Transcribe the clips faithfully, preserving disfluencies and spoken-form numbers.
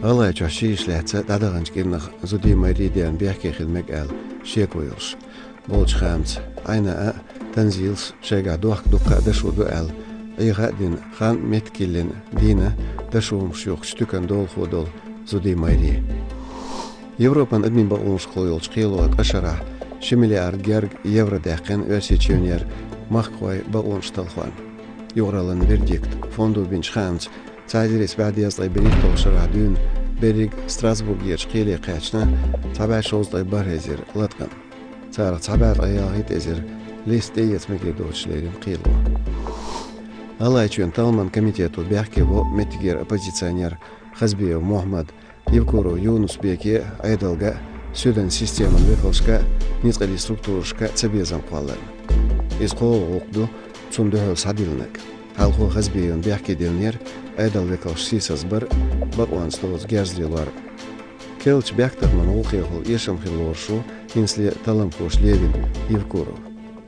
ГӀалгӀайчохь ши йиша лаьцна дӀадаханчу кӀирнах зудий Майри дена бехке хила мега аьлла шеко йолуш болчу хаамца, Ӏайна а, Танзилас шайгахь дохка дуккха а дашо ду аьлла, Ӏеха а дина, хан а, меттиг а йиллина дийна дашо хӀумнаш юхкучу туьканан долахо долу зудий Майри. Европан адамийн бакъонашкахула йолчу кхело ткъа шарахь ши миллиард герга евро даьккхина Оьрсийчоьнера махкахойн бакъонаш талхорна. Юкъараллин вердикт фондо бинчу хаамца, цхьа эзар исс бӀе дезткъе берхӀитталгӀачу шарахь дуьйна берриг Страсбургерчу кхеле кхаьчна цхьа бӀе шовзткъе бархӀ эзар латкъам. Царах цхьа бӀе ткъе ялхитта эзар листа тӀеэца мегар доцуш лерина кхело. ГӀалгӀайчоьнан талламан комитето бехке во меттигера оппозиционер Хазбиев Мухьаммад, Евкуров Юнус-Беке а, Ӏедалга а, суьдан системан векалшка а, ницкъаллин структурашка а цабезам кхолларна. Иза кхоалгӀа гӀуллакх ду цунна дуьхьал схьадиллинарг. Хьалхо Хазбиевна бехке диллинера Ӏедалан векалш сийсаз бар а, бакъонца доцу герз лелор а. Керлачу бехктакхаман гӀуллакхехула эшам хилла лоруш ву хӀинцале талламхоша левина Евкуров.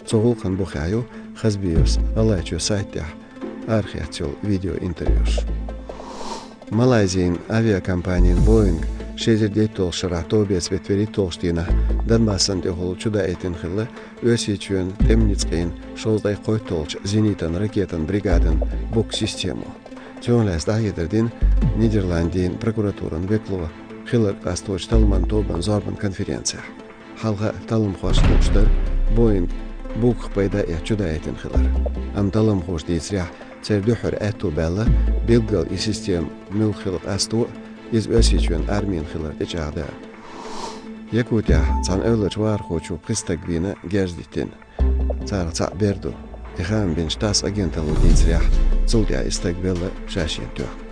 Цу гӀуллакхан бухехь ю Хазбиевс ГӀалгӀайчоь сайта тӀехь арахецна йолу видеоинтервьюш. Малайзин авиакомпанин Боинг ши эзар дейтталгӀачу шарахь тобеца беттан вуьрхӀитталгӀачу дийнахь Донбассан тӀехула чудаийтина хилла Оьрсийчоьнан тӀеман ницкъийн шовзткъе кхойтталгӀачу зенитан ракетан бригадан бука системо. Цунах лаьцна дӀахьедар дина Нидерландийн прокуратуран векало хиларг къасточу талламан тобанан зорбанан конференцехь. Хьалха а талламхошна хууш дара Боинг буках пайда а эцна чудаийтина хилар. Амма талламхоша дийцарехь, церан дуьххьара аьтто баьлла билггал и система муьлха хила къасто а, иза Оьрсийчоьнан армин хилар тӀечӀагӀдан а. Якутехь цхьана эвларчу вахархочо пхи стаг вийна герз диттина. Царах цхьаъ бер ду. И хаам бинчу ТАСС агенталло дийцарехь, цул тӀаьхьа и стаг велла ша-шена тоьхна.